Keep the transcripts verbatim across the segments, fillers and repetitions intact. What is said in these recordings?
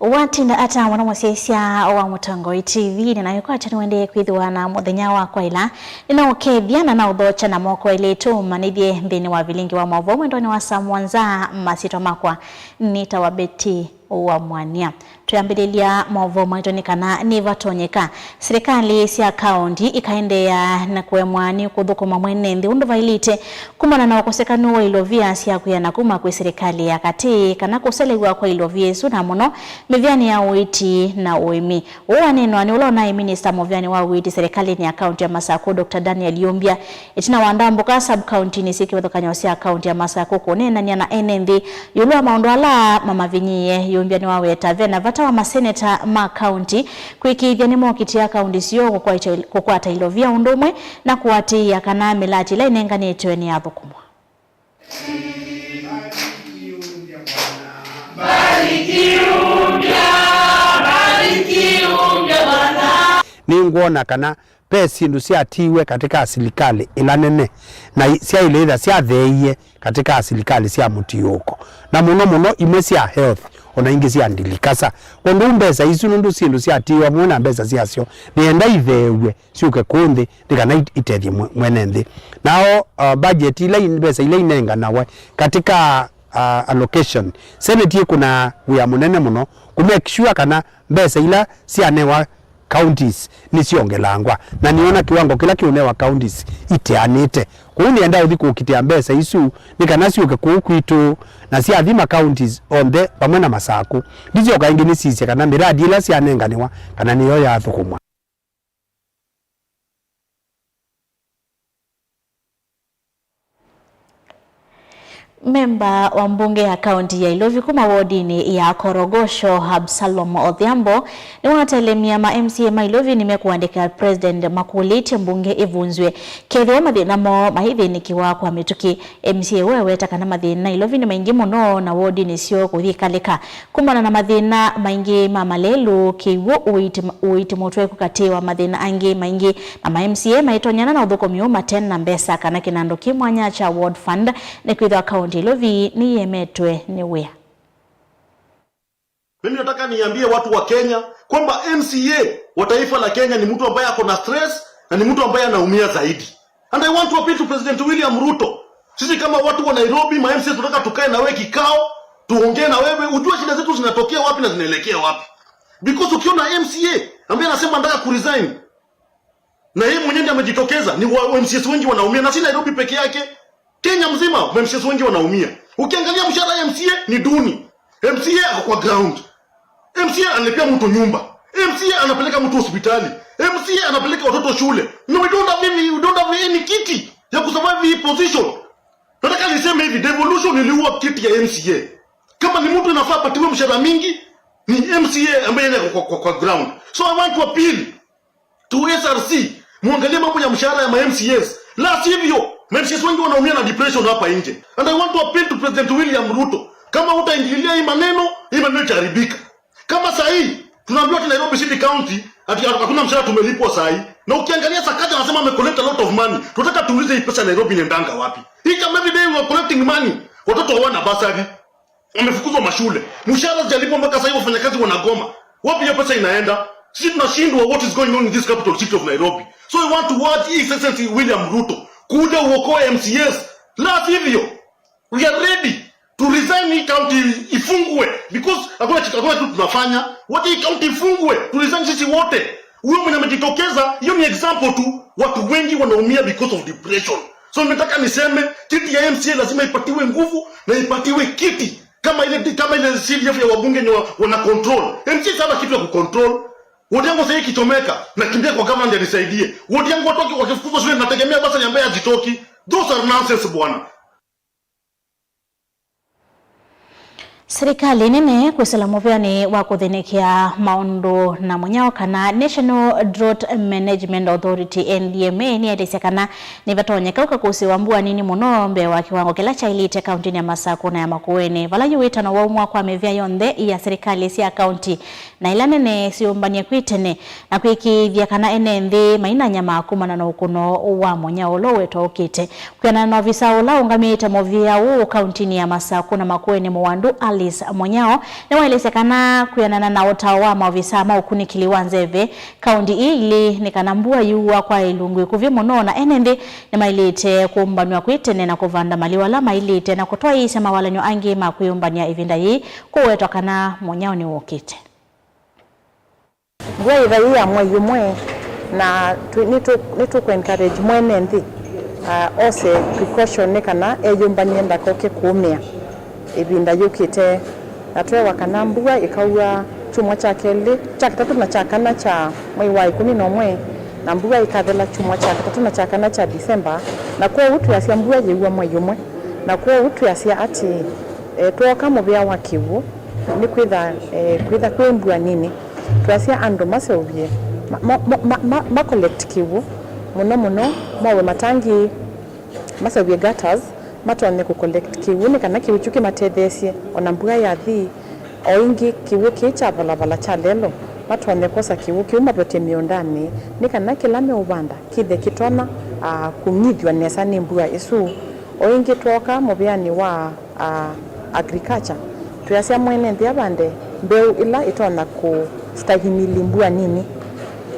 Watinda ata mũno mũsyaĩĩsya wa Mũtongoi T V, nĩ na wĩkwatyo nĩwendee kwĩthĩwa na mũthenya wa kwaĩla. Nĩnaũkethya na naũthokya na moko elĩ tũmanĩthye nthĩnĩ wa vilingi wa maũvoo mwendonĩ wa saa mũonza. Masyĩtwa makwa nĩtawa Betty wa Mwania. Twĩambĩlĩlya maũvoo maitũ nĩ kana nĩvatonyeka silikalĩ sya kaũnti ikaendeea na kũemwa nĩ kũthũkũma mwene nthĩ ũndũ vaĩlĩte kumana na ũkosekanu wa ilovia sya kwĩana kuma kwĩ silikalĩ ya katĩ kana kũselew'a kwa ilovia isu na mũno mĩvĩanĩ ya ũiiti na ũĩmi. Ũũ waneenwa nĩ ũla ũnaĩ minista mũvĩanĩ wa ũiiti silikalĩnĩ ya kaũnti ya Masakũ, Doctor Daniel Yumbia, ĩtina wa ndambũka sub-kaũntinĩ syĩ kĩvathũkany'o sya kaũnti ya Masakũ kũneenany'a na ene nthĩ ĩũlũ wa maũndũ ala mamavinyĩĩe. Yumbia nĩwaweta ve na vata wa maseneta ma kaũnti kũĩkĩĩthya nĩmokitĩa kaũnti syoo kũkwata, kũkwata ilovia ũndũ ũmwe na kũatĩĩa kana mĩlati ĩla ĩnenganĩtwe nĩyathũkũmwa. Nĩngwona kana ve syĩndũ syatiiwe katĩ ka silikalĩ ĩla nene, na i- syaĩle ĩtha syatheeie katĩ ka silikalĩ sya mũtiũũko, na mũno mũno imwe sya health, o na ingĩ sya ndilikasa. Kwondũ mbesa isu, nũndũ syĩndũ syatiiwe vamwe na mbesa syasyo, nĩenda itheew'e syũke kũũ nthĩ nĩ kana it- itethye mwe- mwene nthĩ. Nao, uh, budget ila i- mbesa ila inenganawe katĩ ka, uh, allocation, Senate ĩkũnaa wĩa mũnene mũno kũ make sure kana mbesa ila syanewa counties nĩsyongelangwa, na nĩona kĩwango kĩla kĩũnewa counties iteanĩte. Kwoou nĩenda ũthi kũkitĩa mbesa isu nĩ kana syũke kũu kwitũ, na syathi ma counties onthe vamwe na Masakũ. Ndisyoka ĩngĩ nĩsisye kana mĩradi ĩla syanenganĩwa kana nĩyo yathũkũmwa. Memba wa mbunge ya kaũnti ya Ilovi kuma wodinĩ ya Korogosho, Absalom Odhiambo, nĩwatelemya ma M C A ma Ilovi nĩmekũandĩka President makũlĩtye mbunge ĩvunzw'e kethĩwa mathĩna moo maithĩnĩkĩwa kwa mĩtũkĩ. M C A ũũ eweta kana mathĩna Ilovi nĩ maingĩ mũno na wodinĩ syoo kũthi ikalĩka. Kumana na mathĩna maingĩ ma malelũ, kĩw'ũ, ũiiti, ũiiti mũtweku katĩ wa mathĩna angĩ maingĩ, na ma M C A maitonyana na ũthũkũmi ũũ mate na mbesa kana kĩnandũ kĩ mwanya kya Ward Fund, nĩkwĩthĩwa kaũnti ya Ilovi nĩyĩemetwe nĩ wĩa. Mimi nataka niambie watu wa Kenya kwamba M C A wa taifa la Kenya ni mtu ambaye ako na stress na ni mtu ambaye anaumia zaidi. And I want to appeal to President William Ruto. Sisi kama watu wa Nairobi, ma M C A tunataka tukae na wewe kikao, tuongee na wewe, ujue shida zetu zinatokea wapi na zinaelekea wapi. Because ukiona M C A ambaye anasema anataka kuresign, na yeye mwenyewe ndiye amejitokeza, ni wa M C As wengi wanaumia, na si Nairobi peke yake. Kenya mzima, M C As wengi wanaumia. Ukiangalia mshahara ya M C A ni duni. M C A ako kwa ground. M C A analipia mtu nyumba. M C A anapeleka mtu hospitali. M C A anapeleka watoto shule. No, we don't have any, we don't have any kiti ya kusurvive hii position. Nataka niseme hivi, devolution iliua kiti ya M C A. Kama ni mtu inafaa apatiwe mshahara mingi, ni M C A ambaye yeye kwa, kwa, kwa ground. So I want to appeal to S R C, muangalie mambo ya mshahara ya ma M C As. La sivyo, ma M C As wengi wanaumia na depression hapa nje. And I want to appeal to President William Ruto. Kama utaingilia hii maneno, hii maneno itaharibika. Kama saa hii, tunaambiwa ati Nairobi City County, ati hakuna mshahara tumelipwa saa hii. Na ukiangalia Sakaja anasema ame collect a lot of money. Tunataka tuulize, hii pesa ya Nairobi inaendanga wapi? Hii kama every day we are collecting money. Watoto hawana bursary. Wamefukuzwa mashule. Mshahara zijalipwa mpaka sasa hivi, wafanyakazi wanagoma. Wapi hiyo pesa inaenda? Sisi tunashindwa what is going on in this capital city of Nairobi. So I want to urge His Excellency William Ruto, kuja uokoe M C As. La sivyo, we are ready to resign, hii county ifungwe because hakuna kitu, hakuna kitu tunafanya. Wacha hii county ifungwe, tu resign sisi wote. Huyo mwenye amejitokeza, hiyo ni example tu. Watu wengi wanaumia because of depression. So nataka niseme, kiti ya M C A lazima ipatiwe nguvu na ipatiwe kiti kama ile, kama ile C D F ya wabunge wenye wa- wana control. M C A sana kitu ya kucontrol. Wodi yangu sasa ikichomeka, nakimbia kwa government anisaidie. Wodi yangu watu waki- wakifukuzwa shule, nategemea bursary ambaye hazitoki. Those are nonsense, bwana. Silikalĩ nene kwĩsĩla mũvĩanĩ wa kũthĩnĩkĩa maũndũ na mũnyao kana National Drought Management Authority, N D M A, nĩyaelesya kana nĩvatonyeka ũkakũsĩ wa mbua nini mũno mbee wa kĩwango kĩla kyaĩlĩte kaũntĩnĩ ya Masakũ na ya Makueni, vala yu wĩtano waumwa kwa mĩvĩa yonthe ya silikalĩ sya kaũntĩ na ila nene syĩũmbany'e kwĩ tene, na kwĩkĩĩthya kana ene nthĩ mainanyama kumana na ũkũno wa mũnyao ũla ũwetwa ũkĩte. Kwĩanana na ovisa ũla ũngamĩĩte mũvĩa ũũ kaũntĩnĩ ya Masakũ na Makueni, Mũwandu Alice Monyao nĩwaelesya kana kwĩanana na ũtao wa maovisa ma ũkunĩkĩli wa nzeve kaũnti ii ilĩ nĩ kana mbua yĩuaa kwa ĩlungu ĩkuvĩ mũno, na ene nthĩ nĩmaĩlĩte kũũmbanw'a kwĩ tene na kũvanda malĩu ala maĩlĩte na kũtwaĩĩsya mawalany'o angĩ ma kwĩyũmbany'a ĩvinda yĩĩ kũwetwa kana Monyao nĩwũkĩte. Mbua yĩtha yĩ ya mwei ũmwe, na twĩ- nĩtũ- nĩtũkũ encourage mwene nthĩ, ah, ose precaution nĩ kana eyũmbany'e ndakoke kũũmĩa ĩvinda yũkĩte. Na twewa kana mbua ĩkaua kyumwa kya kelĩ, kya katatũ na kya kana kya mwei wa ĩkũmi na ũmwe, na mbua ĩkathela kyumwa kya katatũ na kya kana kya December. Na kwoou twĩasya mbua yĩua mwei ũmwe, na kwoou twĩasya atĩĩ, e, twooka mũvĩa wa kĩw'ũ, nĩkwĩtha, e, kwĩtha kwĩ mbua nini. Twasya andũ maseũvye, ma, ma, ma, ma, ma, ma collect kĩw'ũ, mũno mũno mowe matangi, maseũvye gutters, matonye kũ collect kĩw'ũ nĩ kana kĩw'ũ kyu kĩmatetheesye ona mbua yathi. O ĩngĩ, kĩw'ũ kĩĩ kya valavala kya lelo, matonye kwosa kĩw'ũ kĩu mavetye mĩũndanĩ nĩ kana kĩla meũvanda kĩthe kĩtonya, ah, kũng'ithw'a nesa nĩ mbua ĩsu. O ĩngĩ, twooka mũvĩanĩ wa a, agriculture, twĩasya mwene nthĩ avande mbeũ ĩla ĩtonya kũstahimili mbua nini,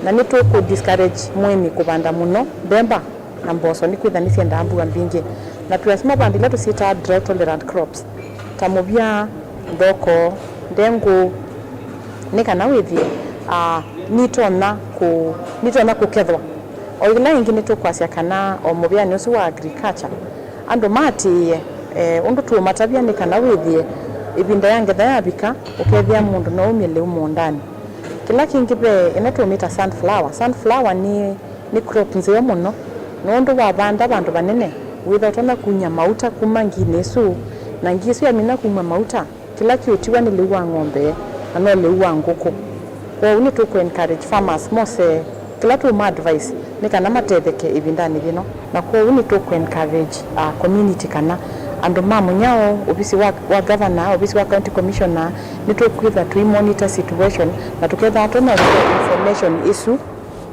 na nĩtũkũ discourage mũĩmi kũvanda mũno mbemba na mboso, nĩkwĩtha nĩsyendaa mbua mbingĩ. Na twĩasya mavanda ila tũsyĩtaa drought tolerant crops, ta mũvya, nthoko, ndengũ, nĩ kana wĩthĩe, a, nitonya kũ- nitonya kũkethwa. O ĩla ĩngĩ nĩtũkwasya kana o mũvĩanĩ ũsu wa agriculture, andũ maatĩĩe, eh, ũndũ tũũmatavya nĩ kana wĩthĩe ĩvinda ya ngetha yavika, ũkethĩa mũndũ no umye lĩu mũũndanĩ. Kĩla kĩngĩ, ve ĩno tũmĩta sunflower. Sunflower nĩ, nĩ crop nzeo mũno, nũndũ wavanda vandũ vanene, wĩtha ũtonya kumya mauta kuma nginĩ ĩsu, na ngi ĩsu yamina kumya mauta, kĩla kĩũtiwa nĩ lĩu wa ng'ombe, na no lĩu wa ngũkũ. Kwoou nĩtũkũ encourage farmers mose kĩla tũũma advise nĩ kana matetheke ĩvindanĩ yĩno. Na kwoou nĩtũkũ encourage, uh, community kana andũ ma Mũnyao, ovisi wa, wa governor, ovisi wa county commissioner, nĩtũkwĩtha tũi monitor situation na tũketha tũna information ĩsu,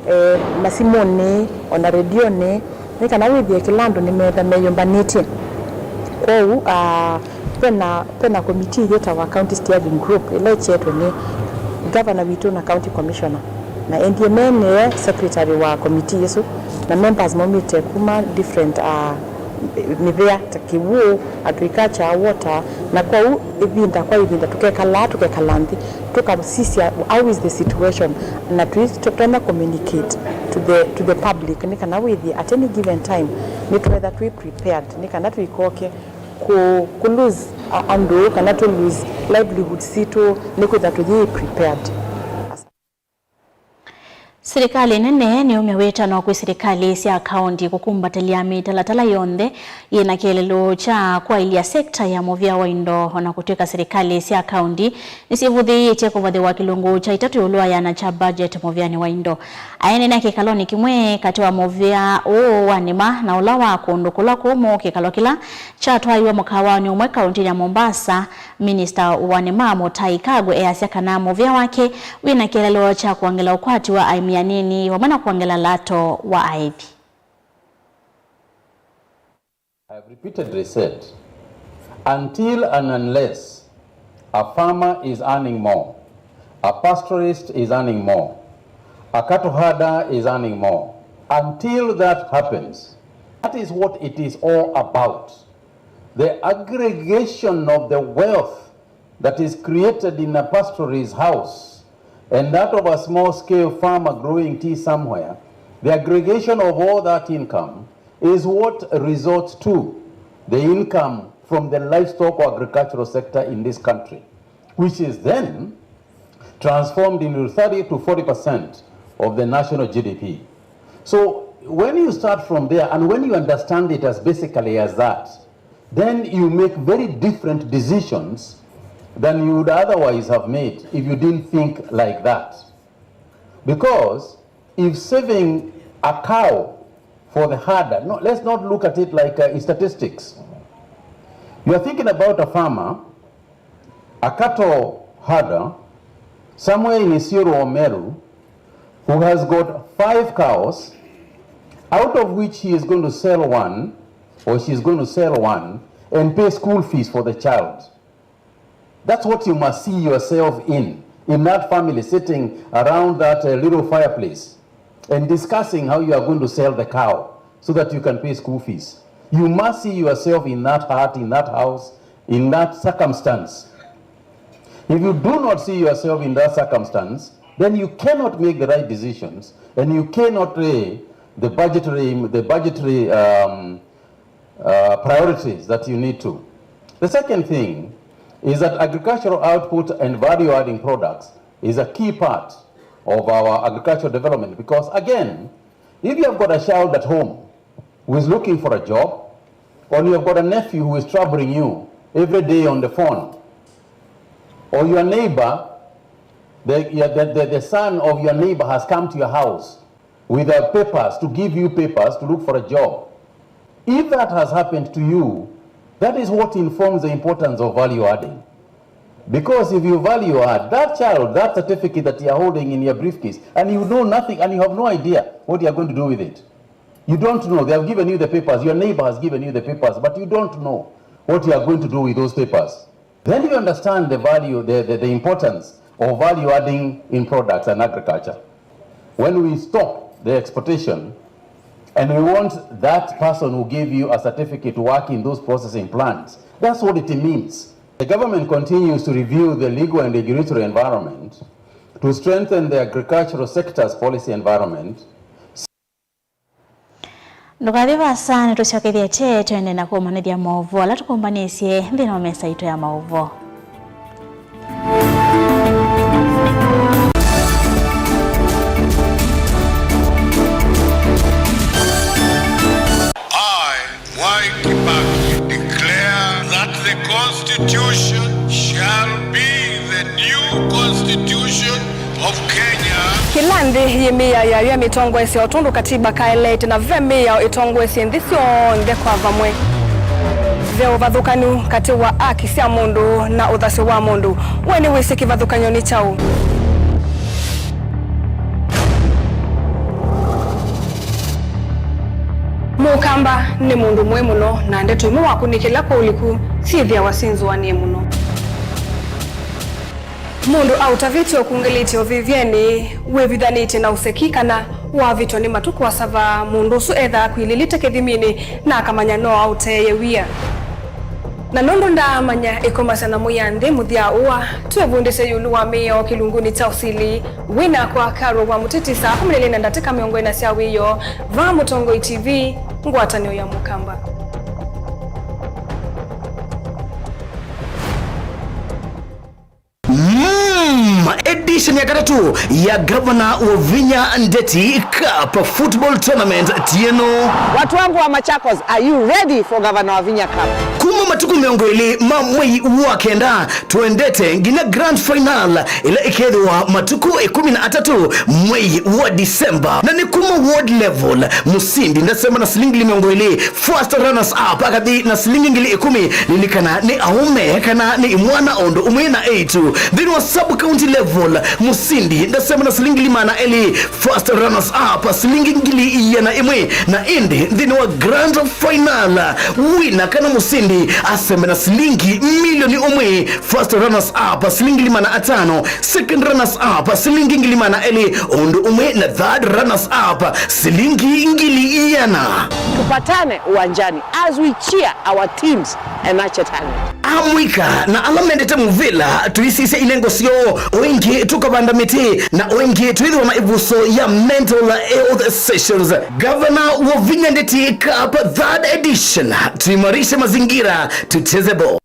eh, masimũnĩ, ona redionĩ, nĩ kana wĩthĩe kĩla andũ nĩmetha meyũmbanĩtye. Kwoou, ah, vena, vena committee yĩtawa County Steering Group, ĩla ĩkyetwe nĩ governor witũ na county commissioner, na N D M A nĩwe secretary wa committee ĩsu, na members maumĩte kuma different, ah, mĩvĩa ta kĩw'ũ, agriculture, water, na kwoou ĩvinda kwa ĩvinda tũkekalaa, tũkekala nthĩ, tũkasisya how is the situation, na tũi- tũtonya communicate to the, to the public, nĩ kana wĩthĩe at any given time nĩtwetha twĩ prepared, nĩ kana tũikoke kũ, kũ lose a- andũ, kana tũ lose livelihood sitũ, nĩkwĩtha tũyĩ prepared. Silikalĩ nene nĩyaumya wĩtano kwĩ silikalĩ sya kaũnti kũkumbatĩlya mĩtalatala yonthe yĩna kĩeleelo kya kwaĩlya sekta ya mũvĩa wa indo, o na kũtw'ĩka silikalĩ sya kaũnti nĩsyĩvũthĩĩtye kũvathĩwa kĩlungu kya itatũ ĩũlũ wa ĩana kya budget mũvĩanĩ wa indo. Aineenea kĩkalonĩ kĩmwe katĩ wa mũvĩa ũũ wa nĩma na ũla wa kũndũ kũla kũmũ, kĩkalo kĩla kyatwaĩwe mũkawanĩ ũmwe kaũntinĩ ya Mombasa, Minista wa nĩma Mutahi Kagwe easya kana mũvĩa wake wĩna kĩeleelo kya kũangĩla ũkwati wa aĩmi anini vamwe na kũangĩla lato wa aĩthi. I have repeatedly said, until and unless a farmer is earning more, a pastoralist is earning more, a cattle herder is earning more, until that happens, that is what it is all about. The aggregation of the wealth that is created in a pastoralist house and that of a small scale farmer growing tea somewhere, the aggregation of all that income is what results to the income from the livestock or agricultural sector in this country, which is then transformed into thirty to forty percent of the national G D P. So when you start from there and when you understand it as basically as that, then you make very different decisions than you would otherwise have made if you didn't think like that. Because if saving a cow for the herder, no, let's not look at it like, uh, statistics. You are thinking about a farmer, a cattle herder, somewhere in Isiolo or Meru, who has got five cows, out of which he is going to sell one, or she is going to sell one, and pay school fees for the child. That's what you must see yourself in, in that family sitting around that uh, little fireplace and discussing how you are going to sell the cow so that you can pay school fees. You must see yourself in that hut, in that house, in that circumstance. If you do not see yourself in that circumstance, then you cannot make the right decisions, and you cannot pay the budgetary, the budgetary um, uh, priorities that you need to. The second thing is that agricultural output and value-adding products is a key part of our agricultural development, because again, if you have got a child at home who is looking for a job, or you have got a nephew who is troubling you every day on the phone, or your neighbor, the, the, the, the son of your neighbor has come to your house with the papers, to give you papers to look for a job. If that has happened to you, that is what informs the importance of value adding. Because if you value add, that child, that certificate that you are holding in your briefcase, and you know nothing, and you have no idea what you are going to do with it. You don't know. They have given you the papers. Your neighbor has given you the papers, but you don't know what you are going to do with those papers. Then you understand the value, the, the, the importance of value adding in products and agriculture. When we stop the exportation and we want that person who gave you a certificate to work in those processing plants, that's what it means. The government continues to review the legal and regulatory environment to strengthen the agricultural sector's policy environment. Ndũkathi vaasa, nĩtũsyokethye tene twende na kũmanyĩthya maũvoo ala tũkũmbanĩsye nthĩnĩ wa mesa itũ ya maũvoo. I, Mwai Kibaki, declare that the Constitution shall be the new Constitution of Kenya. Kĩla nthĩ yĩ mĩao yayo ya mĩtongoesye o tondũ katiba kaeleete, na ve mĩao ĩtongoesye nthĩ syonthe kwa vamwe. Ve ũvathũkanu katĩ wa aki sya mũndũ na ũthasyo wa mũndũ. We nĩwĩsĩ kĩvathũkany'o nĩ kyaũ? Mũkamba nĩ mũndũ mũĩ mũno, na ndeto imwe wakunĩkĩla kwa ũliku syĩthĩawa syĩ nzũanĩe mũno. Mũndũ aũtavĩtye ũkungĩlĩtye ũvĩvyenĩ, wĩvithanĩtye na ũseki, kana wavĩtwa nĩ matukũ asavaa, mũndũ ũsu ethaa akwilĩlĩte kĩthiminĩ na akamanya no aũteeye wia. Na nũndũ ndaamanya ĩkomasya na mũya nthĩ mũthya ũa, twĩvundĩsye ĩũlũ wa mĩao kĩlungunĩ kya ũsili. Wĩ nakwa Carol wa Mũtĩtĩ, saa kũmi na ilĩ na ndatĩka mĩongo ĩna sya wĩoo, vaa Mũtongoi T V, ngwatanĩo ya Mũkamba. Mm, edition ya katatũ ya Gavana Wavinya Ndeti Cup Football Tournament tieno. Watu wangu wa Machakos, are you ready for Governor Wavinya Cup? Kuma matukũ mĩongo ĩlĩ ma mwei wa kenda, twendete nginya grand final ĩla ĩkethĩwa matukũ ĩkũmi na atatũ mwei wa December. Na nĩ kuma ward level, mũsindi ndasema na silingi ngili mĩongo ĩlĩ, first runners up akathi na silingi ngili ĩkũmi. Lilikana nĩ aũme kana nĩ imwana o ũndũ ũmwe na eĩtu. Nthĩnĩ wa sub county level, mũsindi ndasema na silingi ngili maana elĩ, first runners up silingi ngili iana ĩmwe, na ĩndĩ nthĩnĩ wa grand final, wina kana mũsindi asembe na silingi milioni ũmwe, first runners up silingi ngili maana atano, second runners up silingi ngili maana elĩ, ũndũ ũmwe na third runners up silingi ngili iana. Tupatane uwanjani as we cheer our teams and nurture talent. Amũika na ala mendete mũvĩla, tũisisya inengo syoo, o ĩngĩ tũkavanda mĩtĩ, na o ĩngĩ twĩthĩwa na ĩvuso ya mental health sessions. Gavana Wavinya Ndeti Cup third edition, tuimarishe mazingira, tucheze ball.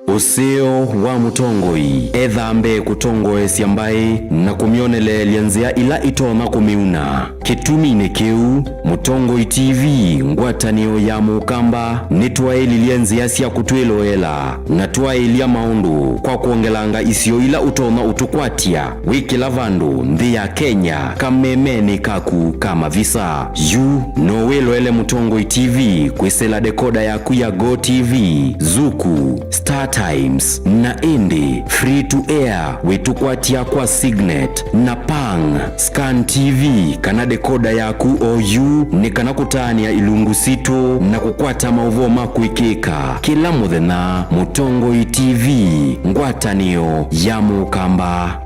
Ũseo wa mũtongoi ethaa mbee kũtongoesya mbaĩ na kũmyoneleelya nzĩa ila itonya kũmĩuna. Kĩtuminĩ kĩu, Mũtongoi T V, ngwatanĩo ya Mũkamba, nĩtwaĩlilye nzĩa sya kũtwĩloela na twaĩlya maũndũ kwa kwongelanga isio ila ũtonya ũtũkwatya wĩ kĩla vandũ nthĩ ya Kenya, kamemenĩ kaku ka mavisa. Yu no wĩloele Mũtongoi T V kwĩsĩla dekoda yaku ya Go T V, Zuku, StarTimes, Times, na ĩndĩ free to air wĩtũkwatya kwa Signet na Pang. Scan T V kana decoder yaku oyu nĩ kana kũtaanĩa ilungu sitũ na kũkwata maũvoo ma kwĩkĩka kĩla mũthenya. Mũtongoi T V, ngwatanĩo ya Mũkamba.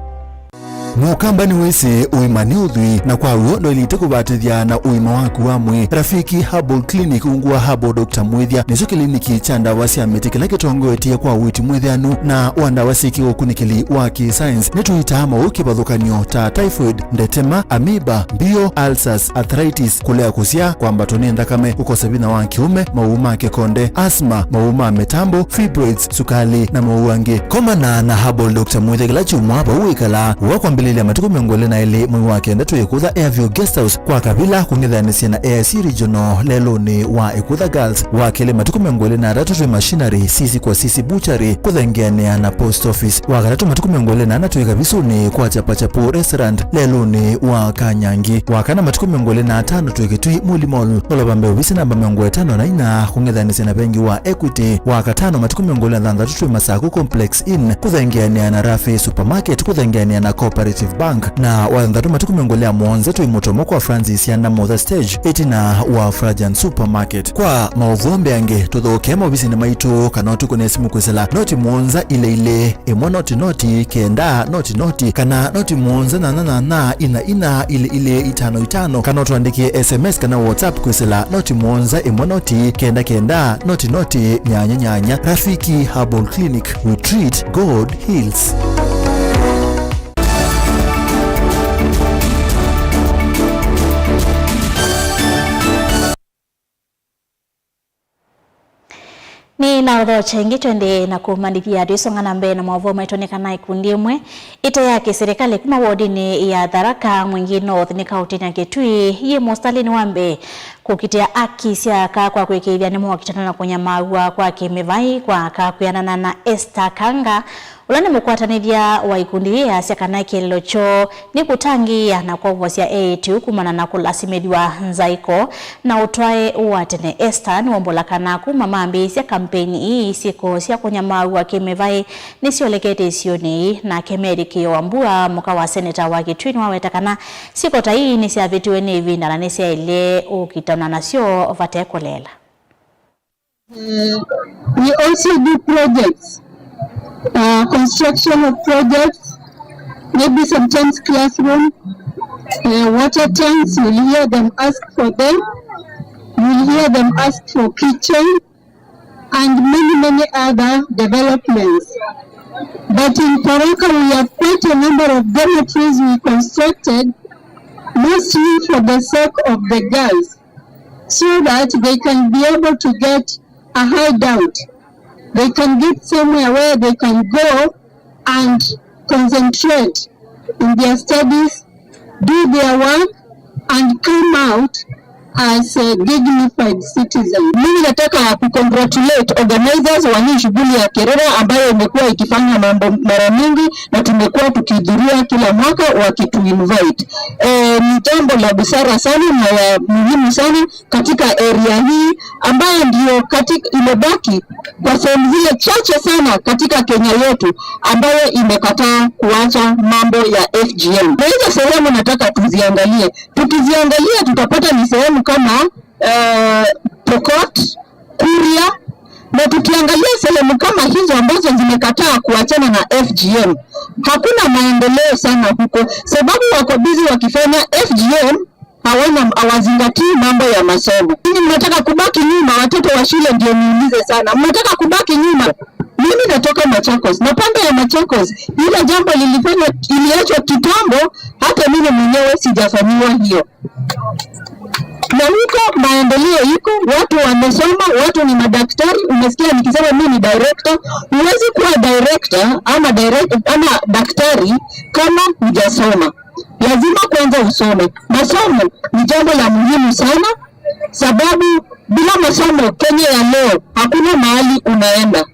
Mũkamba nĩwĩsĩ ũima nĩ ũthwii, na kwa w'o ndwaĩlĩte kũvatĩthya na ũima waku wa mwĩĩ. Rafiki Herbal Clinic ungu wa Herbal Doctor Mwĩthya nĩkyo kĩliniki kya ndawa sya mĩtĩ kĩla kĩtongoetye kwa ũiiti mwĩthĩanu na wa ndawa syĩ kĩũkunĩkĩli wa kĩ-science. Nĩtũitaa maũũ kĩvathũkany'o ta typhoid, ndetema, amoeba, mbio, ulcers, arthritis, kũlea kũsyaa, kwambatwa nĩ nthakame, kũkosa vinya wa kĩũme, maũũ ma kĩkonde, asthma, maũũ ma mĩtambo, fibroids, sukalĩ, na maũũ angĩ. Komana na Herbal Doctor Mwĩthya kĩla kyumwa vau wĩkalaa. Wa kwambĩlĩlya matukũ mĩongo ĩlĩ na elĩ mwei wa kenda twĩ Ĩkũtha Airview Guest House kwa Kavila kũng'ethanĩsya na A I C Regional lelũnĩ wa Ĩkũtha Girls. Wa kelĩ matukũ mĩongo ĩlĩ na atatũ twĩ Machinery, Sisi kwa Sisi Butchery kũthengeanĩa na Post Office. Wa katatũ matukũ mĩongo ĩlĩ na ana twĩ Kavisunĩ kwa Chapachapu Restaurant lelũnĩ wa Kanyangi. Wa kana matukũ mĩongo ĩlĩ na atano twĩ Kĩtui Muli Mall kũlova mbee ovisi namba mĩongo ĩtano na ina kũng'ethanĩsya na vengi wa Equity. Wa katano matukũ mĩongo ĩlĩ na thanthatũ twĩ Masaku Complex Inn kũthengeanĩa na Rafi Supermarket kũthengeanĩa na Cooperative Bank. Na wa thanthatũ matukũ mĩongo ĩlĩ na mũonza twĩ Mũtomo kwa Francis Yanda Motha Stage ĩtina wa Frajan Supermarket. Kwa maũvoo mbeange tũthokee maovisinĩ maitũ kana ũtũkũne simũ kwĩsĩla noti mũonza ilĩ ilĩ ĩmwe noti noti kenda noti noti kana noti mũonza nyanya nyanya ina ina ilĩ ilĩ itano itano kana ũtũandĩkĩe S M S kana WhatsApp kwĩsĩla noti mũonza ĩmwe noti kenda kenda noti noti nyanya nyanya. Rafiki Herbal Clinic, we treat, God heals. Nĩ na ũthokya ĩngĩ twendee na kũmanyĩthya twĩsonga na mbee na maũvoo maitũ nĩ kana ikundi ĩmwe ĩte ya kĩsilikalĩ kuma wodinĩ ya Tharaka Mwingi North nĩ kaũntĩnĩ ya Kitui yĩ mũsitalĩnĩ wa mbee kũkitĩa aki sya aka kwa kwĩkĩĩthya nĩmokitana na kũnyamaaw'a kwa kĩmĩvaĩ kwa aka kwĩanana na Esther Kanga, ũla nĩ mũkwatanĩthya wa ikundi yĩĩ, asya kana kĩeleelo kyoo nĩ kũtangĩĩa na kwovosya eĩtu kumana na kũlasimĩthw'a nzaĩko na ũtwae wa tene. Esther nĩwombũla kana kuma mambĩĩsya kampeini ii, syĩko sya kũnyamaaw'a kĩmĩvaĩ nĩsyolekete isionĩ ii. Nake Mary Kĩyo Wambua, mũka wa seneta wa Kitui, nĩwaweta kana syĩko ta ii nĩsyavĩtiwe nĩ ĩvinda na nĩsyaĩle ũkitanwa nasyo vate kũleela. Uh, we also do projects, uh, construction of projects, maybe sometimes classroom, uh, water tanks, you'll hear them ask for them, you'll hear them ask for kitchen, and many, many other developments. But in Tharaka, we have quite a number of dormitories we constructed, mostly for the sake of the girls, so that they can be able to get a hideout. They can get somewhere where they can go and concentrate in their studies, do their work, and come out as a dignified citizen. Mimi nataka kucongratulate organizers wa hii shughuli ya Kerera ambayo imekuwa ikifanywa mambo mara mingi na tumekuwa tukihudhuria kila mwaka wakituinvite. Eh, ni jambo la busara sana na ya muhimu sana katika area hii ambayo ndio katika, imebaki kwa sehemu zile chache sana katika Kenya yetu ambayo imekataa kuacha mambo ya F G M. Na hizo sehemu nataka tuziangalie. Tukiziangalia tutapata ni sehemu kama, eh, Pokot, Kuria, na tukiangalia sehemu kama hizo ambazo zimekataa kuachana na F G M, hakuna maendeleo sana huko, sababu wako busy wakifanya F G M, hawana, hawazingatii mambo ya masomo. Ninyi mnataka kubaki nyuma, watoto wa shule ndio niulize sana. Mnataka kubaki nyuma. Mimi natoka Machakos. Na pande ya Machakos, ile jambo lilifanywa, iliachwa kitambo, hata mimi mwenyewe sijafanyiwa hiyo. Na huko maendeleo iko, watu wamesoma, watu ni madaktari. Umesikia nikisema mimi ni director, huwezi kuwa director ama direct-, ama daktari kama hujasoma. Lazima kwanza usome. Masomo ni jambo la muhimu sana, sababu bila masomo Kenya ya leo hakuna mahali unaenda.